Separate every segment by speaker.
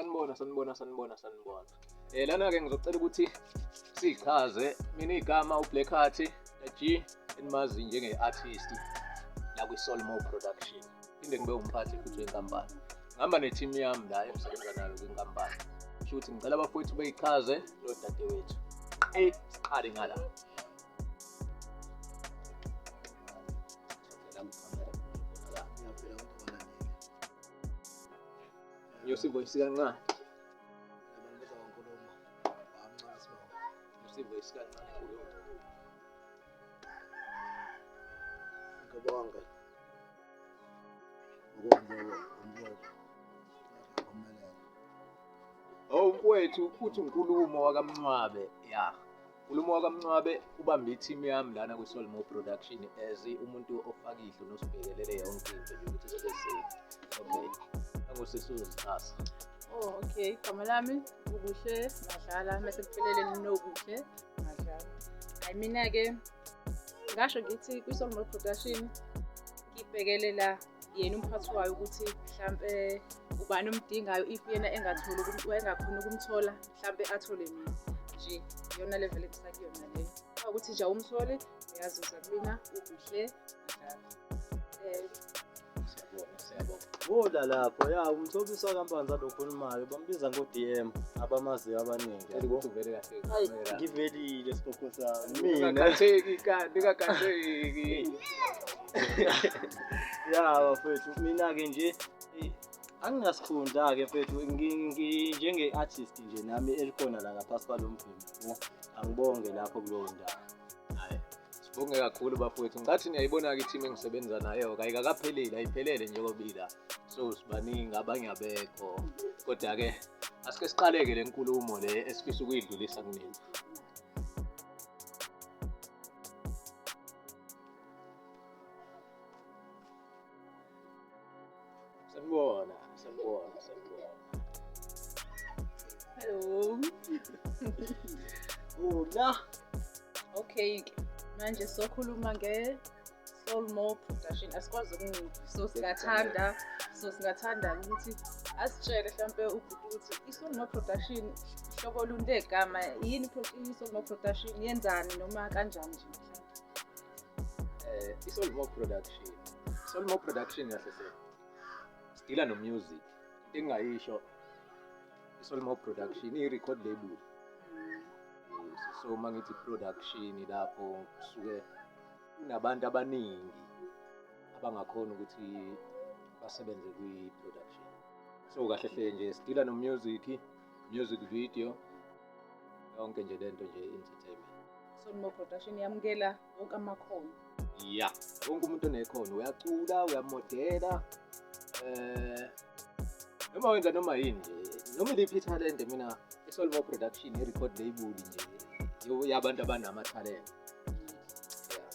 Speaker 1: Sanibona, sanibona, sanibona, sanibona. Lana-ke ngizocela ukuthi sichaze mina igama uBlack Heart G enimazi njenge-artist la kwi-Solmo Production. Phinde ngibe umphathi futhi wenkampani. Ngihamba ne-team yami la engisebenza nayo kwinkampani. Kusho ukuthi ngicela abafowethu beyichaze nodadewethu. Siqale ngala. Nyusa ivoice kancane. Nyusa ivoice kancane kulo.
Speaker 2: Ngibonge. Ukwenza umfowethu.
Speaker 1: Oh mfowethu uthi uNkulumo wakaMncwabe ya. Nkulumo wakaMncwabe ubambe i-team yami lana kwi-Solmo Production as umuntu ofaka ihlo nosibhekelele yonke into nje ukuthi sibe safe. Okay. Angusisi uzozichaza.
Speaker 3: Oh, okay. Igama lami uBuhle Madlala, mase kuphelele noBuhle Madlala. Hayi mina-ke ngasho ngithi kwi-Solmo Production ngibhekelela yena umphathi wayo ukuthi mhlampe ubani omdingayo if yena engatholi engakhoni ukumthola mhlampe athole mina nje iyona level engisakuyona leyo. Ukuthi nje awumtholi uyazuza kumina uBuhle Madlala.
Speaker 1: Siyabonga, siyabonga.
Speaker 4: Wola lapho ya umthobisa kaMpanza lo okhulumayo bambiza ngo-DM abamaziyo abaningi.
Speaker 1: Cela ukuthi uvele kahle.
Speaker 4: Hayi ngivelile sigogo sami mina.
Speaker 1: Ningakhatheki kanti, ningakhatheki.
Speaker 4: Ya bafethu mina-ke nje anginasikhundla-ke mfethu njenge-artist nje nami elikhona la ngaphasi kwalo mvimbi yabo. Angibonge lapho kulowo ndawo.
Speaker 1: Hayi, sibonge kakhulu bafowethu. Ngathi niyayibona-ke i-team engisebenza nayo ayikakapheleli, ayiphelele njengoba ila. So sibaningi abanye abekho. Kodwa-ke asike siqaleke le nkulumo le esifisa ukuyidlulisa kunina. Sanibona, sanibona, sanibona.
Speaker 3: Hello.
Speaker 4: Hola.
Speaker 3: Okay ke manje sokhuluma nge Solmo Production asikwazi ukunqoba so singathanda ukuthi asitshele mhlampe ubhuti ukuthi i-Solmo Production hlobo luni legama yini i-Solmo Production yenzani noma kanjani nje mhlampe.
Speaker 1: I-Solmo Production. Solmo Production kahle hle. Sidila no music. Into engingayisho i-Solmo Production i-record label. So uma ngithi production lapho kusuke kunabantu abaningi abangakhona ukuthi basebenze kwi-production. So kahle hle nje sidila no music, music video, yonke nje lento nje entertainment.
Speaker 3: Solmo Production yamukela wonke amakhono.
Speaker 1: Ya, wonke umuntu onekhono uyacula, uyamodela, noma wenza noma yini nje, noma iliphi ithalente. Mina i-Solmo Production i-record label nje yabantu abanamathalente.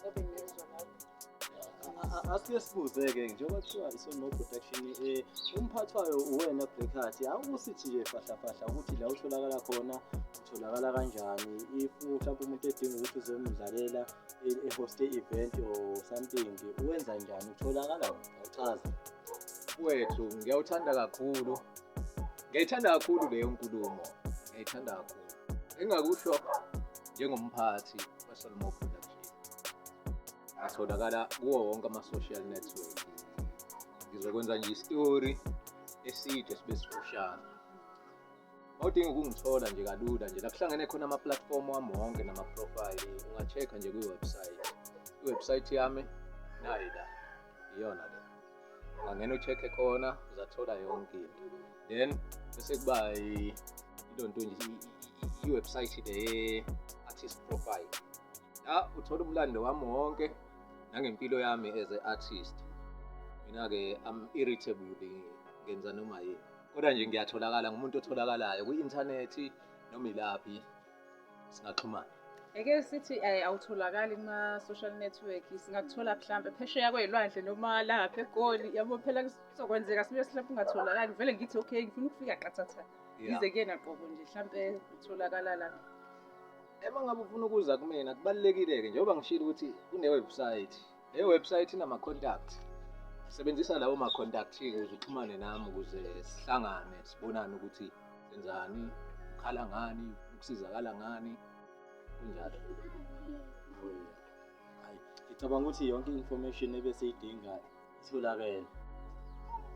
Speaker 3: Obe niyezwa lapho.
Speaker 4: Asike sibuze-ke njengoba kuthiwa i-Solmo Production umphathi wayo uwena Black Heart, awusithi nje fahla fahla ukuthi la utholakala khona utholakala kanjani if mhlawumbe umuntu edinga ukuthi uzomdlalela e-host event or something uwenza njani utholakala awuchaza.
Speaker 1: Wethu ngiyawuthanda kakhulu. Ngiyayithanda kakhulu leyo nkulumo. Ngiyayithanda kakhulu. Engakusho njengomphathi we-Solmo Production. Atholakala kuwo wonke ama-social network. Ngizokwenza nje isitori eside sibe sifushane. Mawudinga ukungithola nje kalula nje la kuhlangene khona ama-platform wami wonke nama-profile, unga-check-a nje kwi-website. I-website yami nayi la, iyona le. Ungangena u-check-e khona uzathola yonke into. Then bese kuba ilonto nje i-website le ye-artist profile. La uthola umlando wami wonke nangempilo yami as a artist. Mina-ke I'm irritable, ngenza noma yini. Kodwa nje ngiyatholakala, ngumuntu otholakalayo kwi-inthanethi noma ilaphi singaxhumana.
Speaker 3: Eke sithi awutholakali kuma-social network, singakuthola mhlampe phesheya kwey'lwandle noma lapha eGoli, yabo phela kuzokwenzeka sibe mhlampe ungatholakali. Vele ngithi okay ngifuna ukufika qathatha. Ngize kuyena qobo nje mhlampe utholakala la.
Speaker 1: Uma ngabe ufuna ukuza kumina kubalulekile-ke njengoba ngishilo ukuthi kune-website. Leyo website inama-contact. Sebenzisa lawo ma-contact-ke ukuze uxhumane nami ukuze sihlangane sibonane ukuthi senzani, ukhala ngani, ukusizakala ngani, kunjalo.
Speaker 4: Hayi, ngicabanga ukuthi yonke i-information ebesiyidinga itholakele.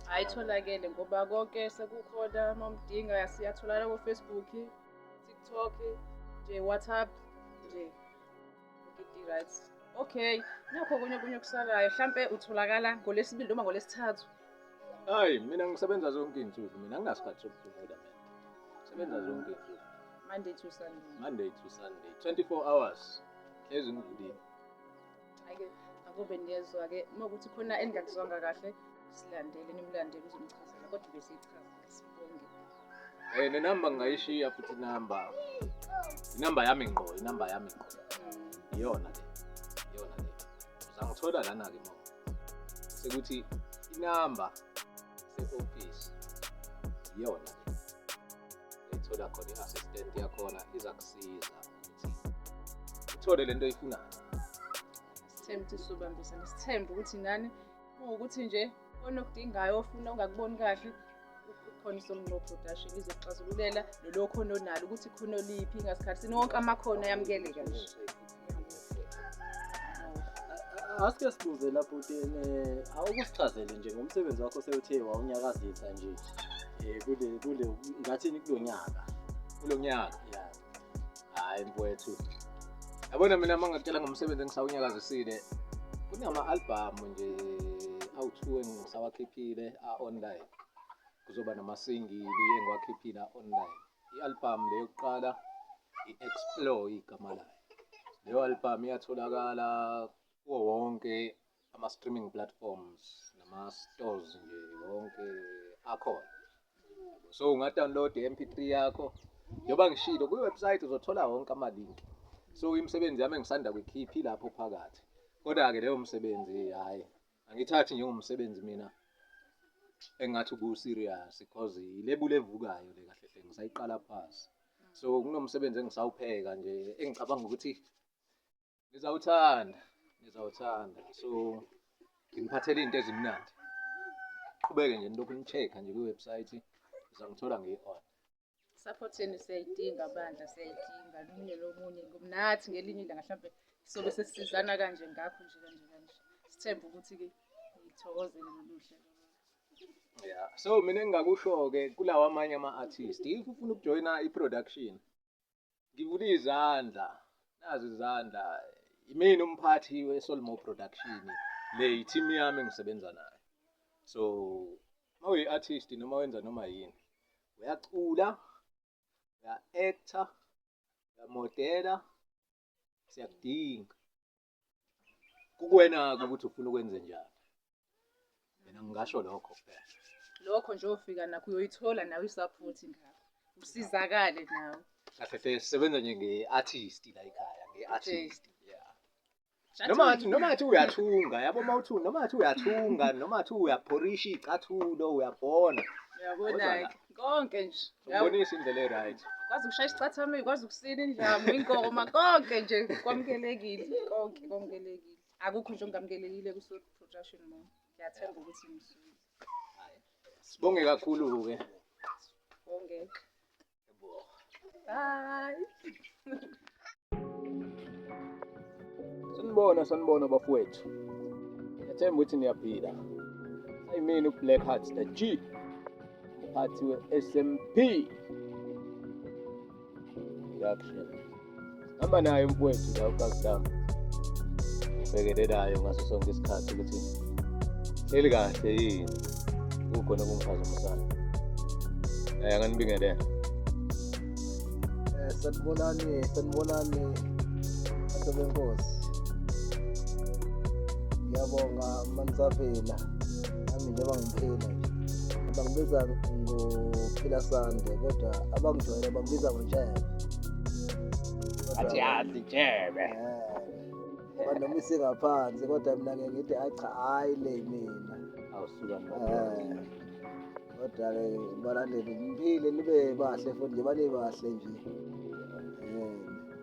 Speaker 3: Hhayi, itholakele ngoba konke sekukhona uma umdinga siyatholakala ko-Facebook, TikTok, nje WhatsApp nje. Yonke right. Okay, nakho okunye okunye okusalayo hlampe utholakala ngolwesibili noma ngolwesithathu.
Speaker 1: Hayi, mina ngisebenza zonke iy'nsuku, mina anginasikhathi sokuphumula mina. Ngisebenza zonke iy'nsuku.
Speaker 3: Monday to Sunday.
Speaker 1: Monday to Sunday, 24 hours. Hlezi ngivulile.
Speaker 3: Hhayi-ke akube niyezwa-ke uma kuthi khona eningakuzwanga kahle silandele nimlandele uzomchazela kodwa besiyichaza sibonge.
Speaker 1: Nenamba ngingayishiya futhi inamba. Inamba yami ngqo, inamba yami ngqo. Iyona le. Iyona le. Uzangithola lana-ke mo. Sekuthi inamba se-office iyona le. Uyithola khona i-assistant yakhona izakusiza ukuthi uthole lento oyifunayo.
Speaker 3: Sithembe ukuthi sizobambisana, sithembe ukuthi nani kuwukuthi nje khona okudingayo ofuna ungakuboni kahle khona iSolmo Production izokuxazululela lolo khono onalo ukuthi khono liphi ngasikhathi sini wonke amakhono ayamukeleka nje.
Speaker 4: Asike sibuze lapho ukuthi awukusichazele nje ngomsebenzi wakho sewuthe wawunyakazisa nje kule kule ngathini kulo nyaka.
Speaker 1: Kulo nyaka.
Speaker 4: Yeah.
Speaker 1: Hhayi mfowethu. Yabona mina uma ngakutshela ngomsebenzi engisawunyakazisile kunama-albhamu nje awu-2 engisawakhiphile a-online. Kuzoba namasingili engiwakhiphile a-online. I-albhamu le yokuqala i-Explore igama layo. Leyo albhamu iyatholakala kuwo wonke ama-streaming platforms nama-stores nje wonke akhona. So unga-download i-MP3 yakho. Njengoba ngishilo kwi-website uzothola wonke ama-link. So imisebenzi yami engisanda kuyikhipha ilapho phakathi. Kodwa-ke leyo msebenzi hhayi angithathi njengomsebenzi mina engathi ubu-serious because ilebula evukayo le kahle hle ngisayiqala phansi. So kunomsebenzi engisawupheka nje engicabanga ukuthi nizawuthanda, nizawuthanda. So nginiphathele iy'nto ezimnandi. Qhubeke nje nilokhu ni-check-a nje kwi-website nizangithola ngiyi-on.
Speaker 3: Support yenu siyayidinga bandla, siyayidinga nomunye nomunye nathi ngelinye ilanga mhlampe sobe sesisizana kanje ngakho nje kanje kanje. Sithembe ukuthi-ke nithokozele lolu hlelo.
Speaker 1: Yeah. So mina engingakusho-ke kulawa amanye ama-artist, if ufuna ukujoyina i-production, ngivula izandla, nazi izandla. Imina umphathi we-Solmo Production, le i-team yami engisebenza nayo. So uma uyi-artist noma wenza noma yini, uyacula, uya-actor, uyamodela, siyakudinga. Kukuwena-ke ukuthi ufuna ukwenze njani. Mina ngingasho lokho kuphela.
Speaker 3: Lokho nje ofika nakho uyoyithola nawe i-support ngakho. Usizakale nawe.
Speaker 1: Kahle hle sisebenza nje nge-artist la ekhaya, nge-artist. Yeah.
Speaker 3: Shathi
Speaker 1: Noma ngathi uyathunga, yabo uma uthi noma ngathi uyathunga, noma ngathi uyaphorisha iy'cathulo, uyabhona.
Speaker 3: Uyabona-ke konke nje.
Speaker 1: Ubonisa indlela e-right.
Speaker 3: Kwazi ukushaya isicathamiya, kwazi ukusina indlamu, ingoma, konke nje kwamukelekile. Konke kwamukelekile. Akukho nje okungamukelekile ku-Soul Production mo. Ngiyathemba ukuthi ngizwile.
Speaker 1: Sibonge kakhulu-ke.
Speaker 3: Bonge. Bye.
Speaker 1: Sanibona, sanibona bafowethu. Ngiyathemba ukuthi niyaphila. Sayimina uBlack Hearts the G. Umphathi we-SMP. Production. Hamba naye umfowethu la ukazi lami. Ngibhekelelayo ngaso sonke isikhathi ukuthi hleli kahle yini. Kukhona okungiphazamisayo. Anganibingelela.
Speaker 2: Sanibonani, sanibonani bantu benkosi. Ngiyabonga manisaphila. Nami njengoba ngiphila nje. Bangibiza ngoPhila Sande kodwa abangijwayele bangibiza ngoNtshebe.
Speaker 1: Athi yazi Tshebe.
Speaker 2: Ngoba noma isingaphansi kodwa mina ngeke ngithi hayi cha hayi le mina.
Speaker 1: Awusuka.
Speaker 2: Kodwa-ke balandeli niphile nibe bahle futhi njengoba nibahle nje.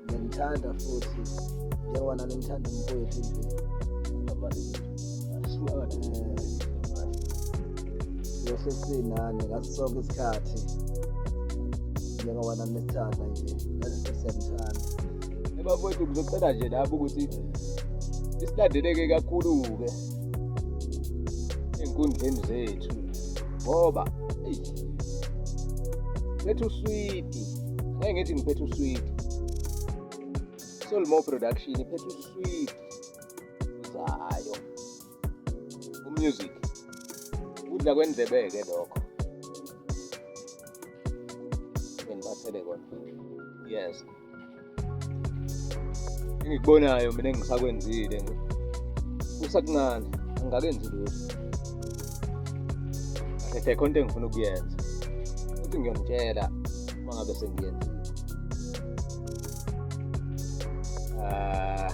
Speaker 2: Ngiyanithanda futhi njengoba nani nithanda umfowethu nje. Siyohle sinani ngaso sonke isikhathi. Njengoba nami nisithanda nje, nathi siyanithanda.
Speaker 1: Ebafowethu ngizocela nje lapho ukuthi silandeleke kakhulu-ke ey'nkundleni zethu ngoba eyi ngiphethe uswidi, angeke ngithi ngiphethe uswidi. Solmo Production iphethe uswidi zayo umusic kudla kwendlebe-ke lokho engibathele kona. Yes, engikubonayo mina engisakwenzile kusakuncane, angikakenzi lutho kahle hle, khona into engifuna ukuyenza futhi ngiyonitshela uma ngabe sengiyenzile. Ah,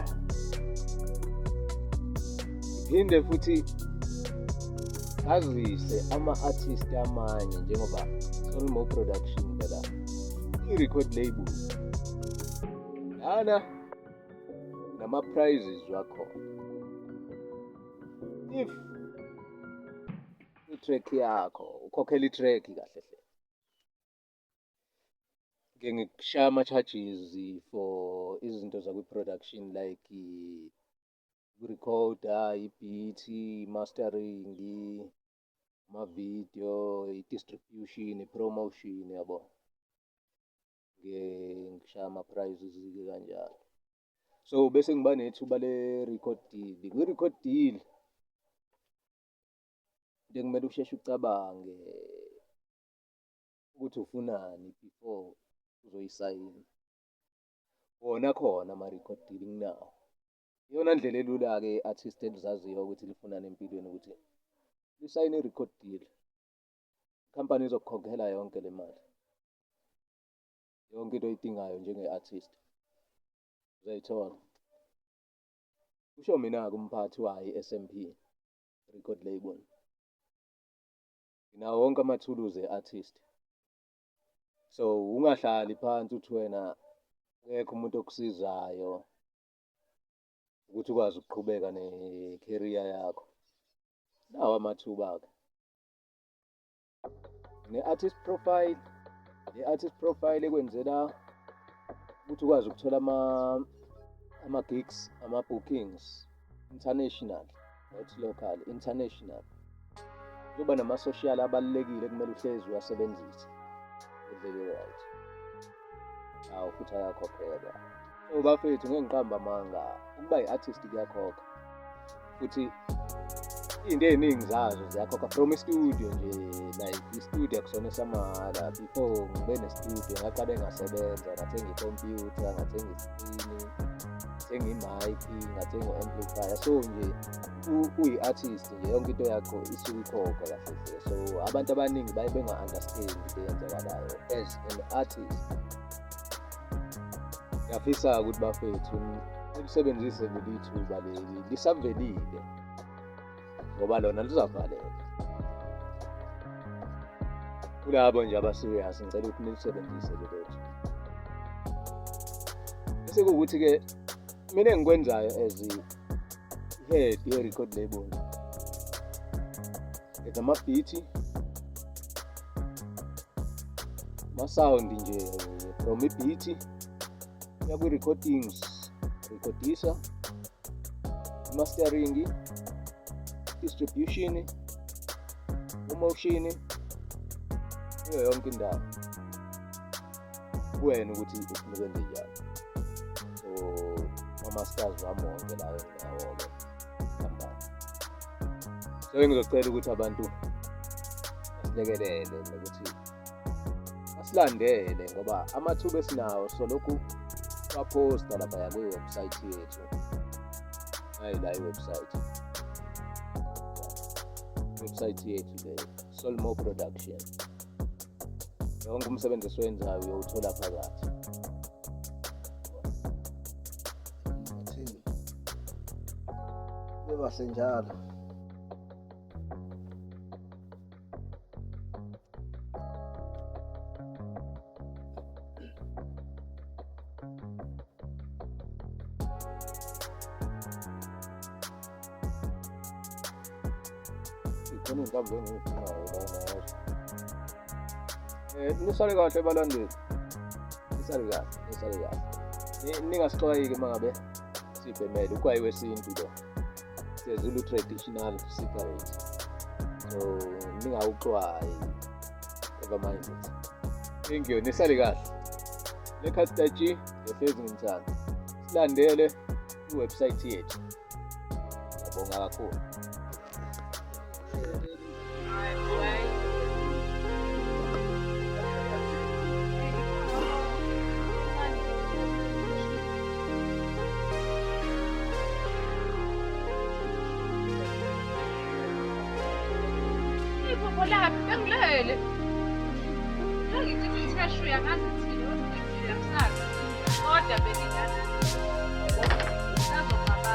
Speaker 1: ngiphinde futhi ngazise ama-artist amanye njengoba Solmo Production phela i-record label lana nama-prizes wakhona. If i-track yakho ukhokhela i-track kahle hle, ngike ngikushaya ama-charges for izinto zakwi-production like ukurekhoda, i-beat, i-mastering, ama-video, i-distribution, i-promotion yabo. Ngike ngishaya ama-prizes-ke kanjalo. So bese ngiba nethuba le-record deal. Kwi-record deal into ekumele usheshe ucabange ukuthi ufunani before uzoyisayina. Wona khona ama-record deal nginawo. Iyona ndlela elula-ke i-artist elizaziyo ukuthi lifunani empilweni ukuthi lisayine i-record deal. Ikhampani izokukhokhela yonke le mali, yonke into oyidingayo njenge-artist uzoyithola. Kusho mina-ke umphathi wayo i-SMP record label. Nginawo wonke amathuluzi e-artist. So ungahlali phansi uthi wena akekho umuntu okusizayo ukuthi ukwazi ukuqhubeka ne-career yakho. Nawa amathuba-ke. Ne-artist profile, ne-artist profile ekwenzela ukuthi ukwazi ukuthola ama-gigs, ama-bookings international, not local, international. Kuzoba nama-social abalulekile ekumele uhlezi uwasebenzise ngendlela e-right. Hawu futhi ayakhokhelwa. So bafethu ngeke ngiqambe amanga, ukuba i-artist kuyakhokha. Futhi iy'nto ey'ningi zazo ziyakhokha from i-studio nje, like i-studio akusona esamahhala. Before ngibe ne-studio ngaqale ngasebenza, ngathenga ikhompyutha, ngathenga iskrini, ngathenga i-mic, ngathenga u-amplifier. So nje uyi-artist nje yonke into yakho isuke ikhokhwa kahle hle. So abantu abaningi baye benga-understand into eyenzakalayo as an artist. Ngiyafisa ukuthi bafethu nilisebenzise leli thuba leli lisavelile ngoba lona lizavaleka. Kulabo nje aba-serious ngicela ukuthi nilisebenzise lelo thuba. Bese kuwukuthi-ke mina engikwenzayo as i-head ye-record label, ngenza ama-beat, ama-sound nje from i-beat kuya kwi-recordings, rekhodisa, mastering, distribution, promotion, kuyo yonke indawo. Kuwena ukuthi ufuna ukwenze njani. So ama-masters wami wonke lawo enginawo-ke company. So engizocela ukuthi abantu basilekelele nokuthi basilandele ngoba amathuba esinawo solokhu waphosta laphaya kwi-website yethu. Hayi la i-website. Website yethu le Solmo Production. Yonke umsebenzi esiwenzayo uyowuthola phakathi.
Speaker 2: Bathini? Bebahle njalo.
Speaker 1: Khona iy'nhlamvu engiyifunayo lana yazi. Nisale kahle balandeli. Nisale kahle, nisale kahle. Ningasixwayiki uma ngabe sibhemele ugwayi wesintu lo. Zulu traditional cigarette. So ningawuxwayi. Never mind it. Thank you, nisale kahle. Lekhathi G, ngiyohlezi ngithanda. Silandele iwebsite yethu. Ngiyabonga kakhulu.
Speaker 3: Iphupho laphi bengilele. Ngangithi ngitheshuya ngazi thini wasithini akusazi. Kodwa bengidlala. Usazocabanga.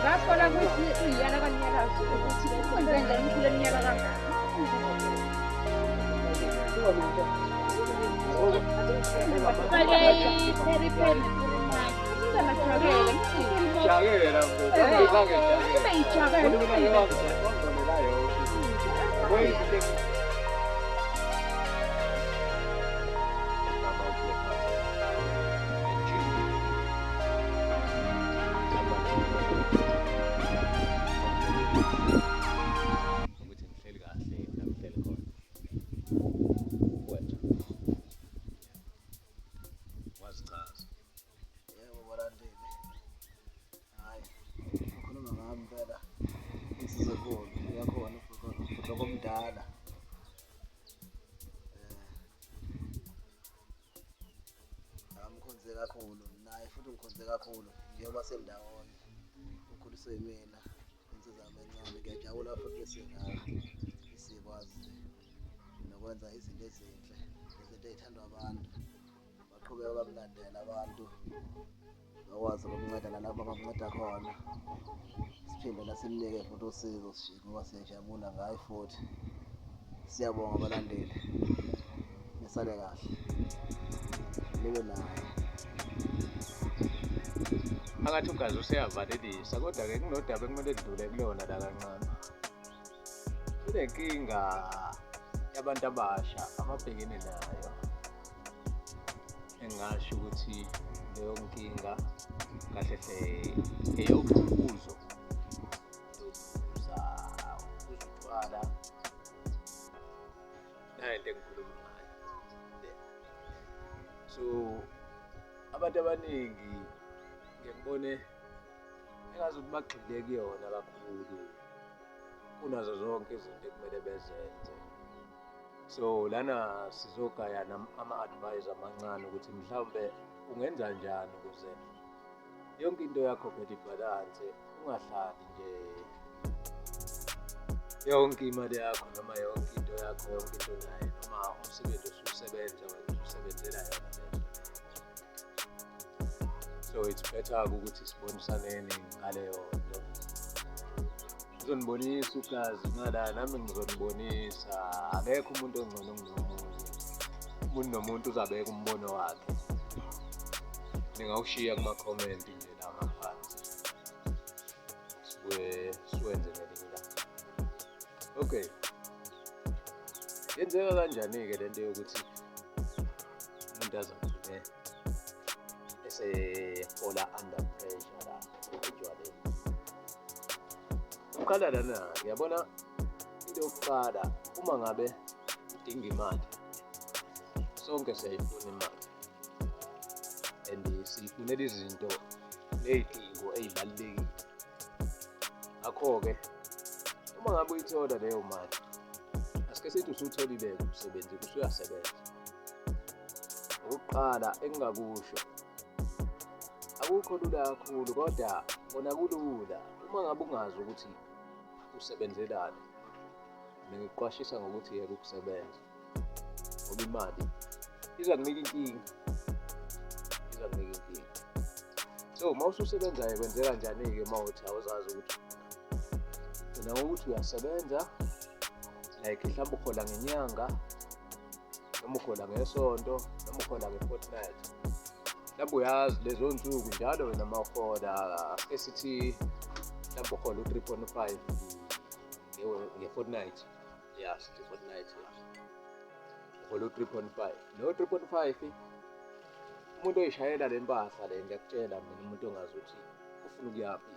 Speaker 3: Ngathola ukuthi uyiyala kanyakazo ukuthi kwenze njani ukuthi leminyaka kangaka.
Speaker 1: Ukuthi ngihleli kahle la ngihleli khona. Wethu. Wazichaza.
Speaker 2: Yebo balandeli. Hhayi, ukhuluma ngami impela. Insizwa enkulu uyakhona ubhuti omdala. Ngamkhonze kakhulu naye futhi ngikhonze kakhulu njengoba sendawonye. Ukhuliswe yimina insizwa yami encane. Ngiyajabula futhi besingaka sikwazi nokwenza izinto ezinhle, izinto ey'thandwa abantu. Baqhubeke bamlandele abantu, bakwazi ukumnceda nalapho abamnceda khona. Siphinde nasimnike futhi usizo ngoba siyajabula ngaye futhi. Siyabonga abalandeli, nisale kahle, nibe naye.
Speaker 1: Phakathi ugazi useyavalelisa kodwa-ke kunodaba ekumele lidlule kulona la kancane. Kunenkinga yabantu abasha ababhekene nayo engingasho ukuthi leyo nkinga kahle hle eyophuzo yokuphuza ukuphuza utshwala nayo into engikhuluma ngayo le. So abantu abaningi ngiye ngibone engazukuthi bagxile kuyona kakhulu kunazo zonke izinto ekumele bezenze. So lana sizogaya ama-advice amancane ukuthi mhlawumbe ungenza njani ukuze yonke into yakho phela ibhalanse, ungahlali nje yonke imali yakho noma yonke into yakho, yonke into nayo, noma umsebenzi osusebenza wena ususebenzela yona leyo. So it's better ukuthi sibonisaneni ngaleyo nto. Ngizonibonisa ugazi ngala, nami ngizonibonisa. Akekho umuntu ongcono kunomunye. Umuntu nomuntu uzabeka umbono wakhe. Ningawushiya kuma-comment nje la ngaphansi, sibuye siwenze ngelinye ilanga. Okay, yenzeka kanjani-ke lento yokuthi umuntu azagcine esefola under pressure la etshwaleni? Uqala lana, ngiyabona into yokuqala, uma ngabe udinga imali, sonke siyayifuna imali and siyifunela izinto ney'dingo ey'balulekile. Ngakho-ke uma ngabe uyithola leyo mali, asike sithi usutholile-ke umsebenzi, usuyasebenza. Okokuqala engingakusho, akukho lula kakhulu, kodwa kona kulula uma ngabe ungazi ukuthi usebenzelani. Mina ngikuqwashisa ngokuthi yeka ukusebenza, ngoba imali iza kunika inkinga, iza kunika inkinga. So uma ususebenza-ke kwenzeka kanjani-ke uma uthi awuzazi ukuthi wena ngokuthi uyasebenza, like mhlawumbe uhola ngenyanga, noma uhola ngesonto, noma uhola nge-fortnight. Mhlawumbe uyazi lezo nsuku njalo wena uma uhola, asike sithi mhlawumbe uhola u-3.5 nge-fortnight. Ya, sithi fortnight, ya. Uhola u-3.5. Lo 3.5, umuntu oyishayela le mpahla le, ngiyakutshela mina, umuntu ongazi ukuthi ufuna ukuyaphi,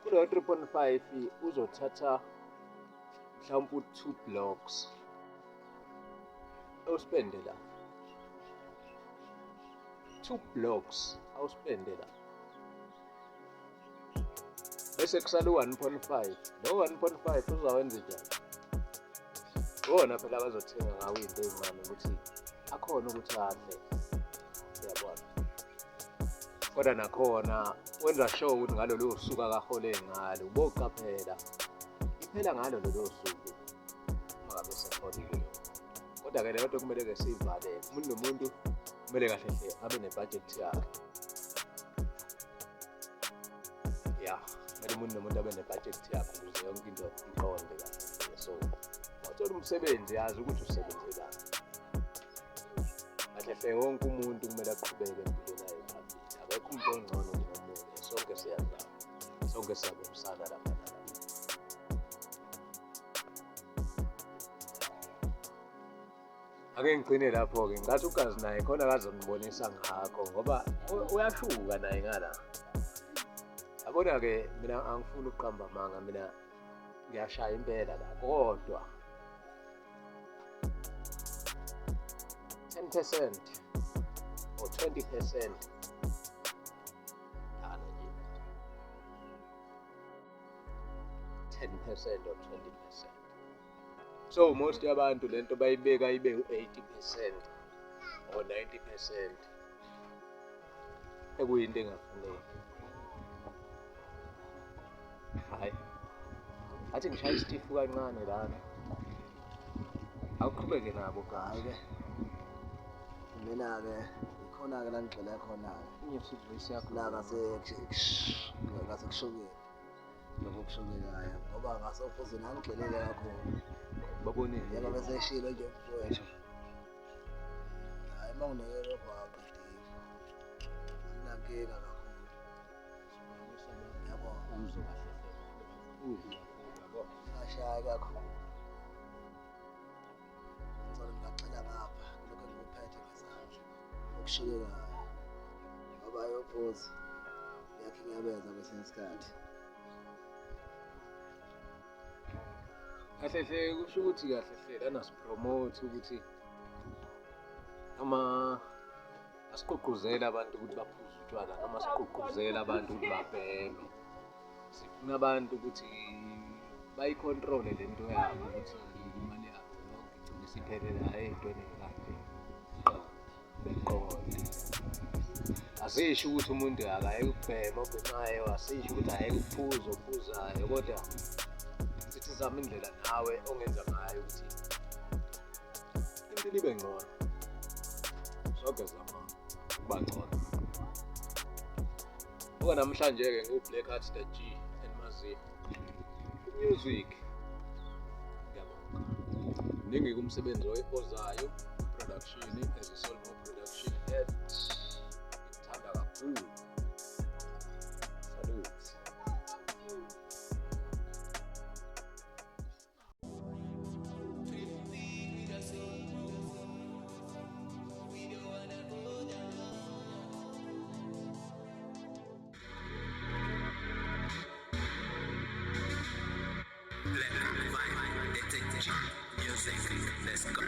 Speaker 1: kuloyo 3.5 uzothatha mhlawumbe u-2 blocks awuspende la, 2 blocks awuspende la, bese kusala u-1.5. Lo 1.5 uzawenza njani? Wona phela abazothenga ngawo iy'nto ey'ncane ukuthi akhona ukuthi adle, uyabona. Kodwa nakhona wenza sure ukuthi ngalolo suku akahole ngalo, uboqaphela iphela ngalo lolo suku uma ngabe seholile. Kodwa-ke leyo nto kumele-ke siyivale. Umuntu nomuntu kumele kahle hle abe nebhajethi yakhe. Ya, kumele umuntu nomuntu abe nebhajethi yakhe ukuze yonke into iqonde kahle. So wathola umsebenzi, yazi ukuthi usebenzelani kahle hle. Wonke umuntu kumele aqhubeke empilweni aye phambili. Akekho umuntu ongcono kunomunye, sonke siyazama, sonke siyabonisana lapha nalapha. Ake ngigcine lapho-ke, ngathi ugazi naye khona akazongibonisa ngakho, ngoba uyashuka naye ngala. Yabona-ke, mina angifuni ukuqamba amanga, mina ngiyashaya impela la, kodwa 10% or 20% lana nje, 10% or 20%. So most yabantu lento bayibeka ibe u-80% or 90%, ekuyinto engafuneki. Hhayi, athi ngishaya isitifu kancane lana, awuqhubeke nabo.
Speaker 2: Hhayi-ke, mina-ke ikhona-ke la ngigxile khona-ke.
Speaker 1: Unyuse ivoice yakho.
Speaker 2: La ngasekushokeni, lokho okushokekayo, ngoba ngasophuzweni angigxilile kakhulu.
Speaker 1: Babonile.
Speaker 2: Njengoba beseshilo nje umfowethu, hhayi, uma nginike lokho awuqedile, anginankinga kakhulu, yabo.
Speaker 1: Uzwe kahle hle, uzwe, yabo.
Speaker 2: Ngashayi kakhulu, ngizole ngingagxila ngapha kulokhu engikuphethe ngesandla okushokekayo, ngoba ayophuza liyakhinyabeza kwesinye isikhathi.
Speaker 1: Kahle hle kusho ukuthi kahle hle lana sipromote ukuthi noma asigqugquzele abantu ukuthi baphuze utshwala, noma sigqugquzele abantu ukuthi babheme. Sifuna abantu ukuthi bayikhontrole le nto yabo, ukuthi imali yabo yonke igcine isiphelela ey'ntweni ey'kanje, beqonde. Asisho ukuthi umuntu akayeke ukubhema obhemayo, asisho ukuthi ayeke ukuphuza ophuzayo, kodwa sithi zama indlela nawe ongenza ngayo ukuthi impilo ibe ngcono. Sonke zama ukuba ngcono. Buka namhlanje-ke ngiwu-Black Heart the G enimaziyo. Music. Ngiyabonga. Mningi-ke umsebenzi ozayo production as a Solmo production head. Ngithanda kakhulu. Salute.
Speaker 5: Music, let's go.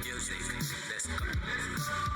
Speaker 5: Music, let's go.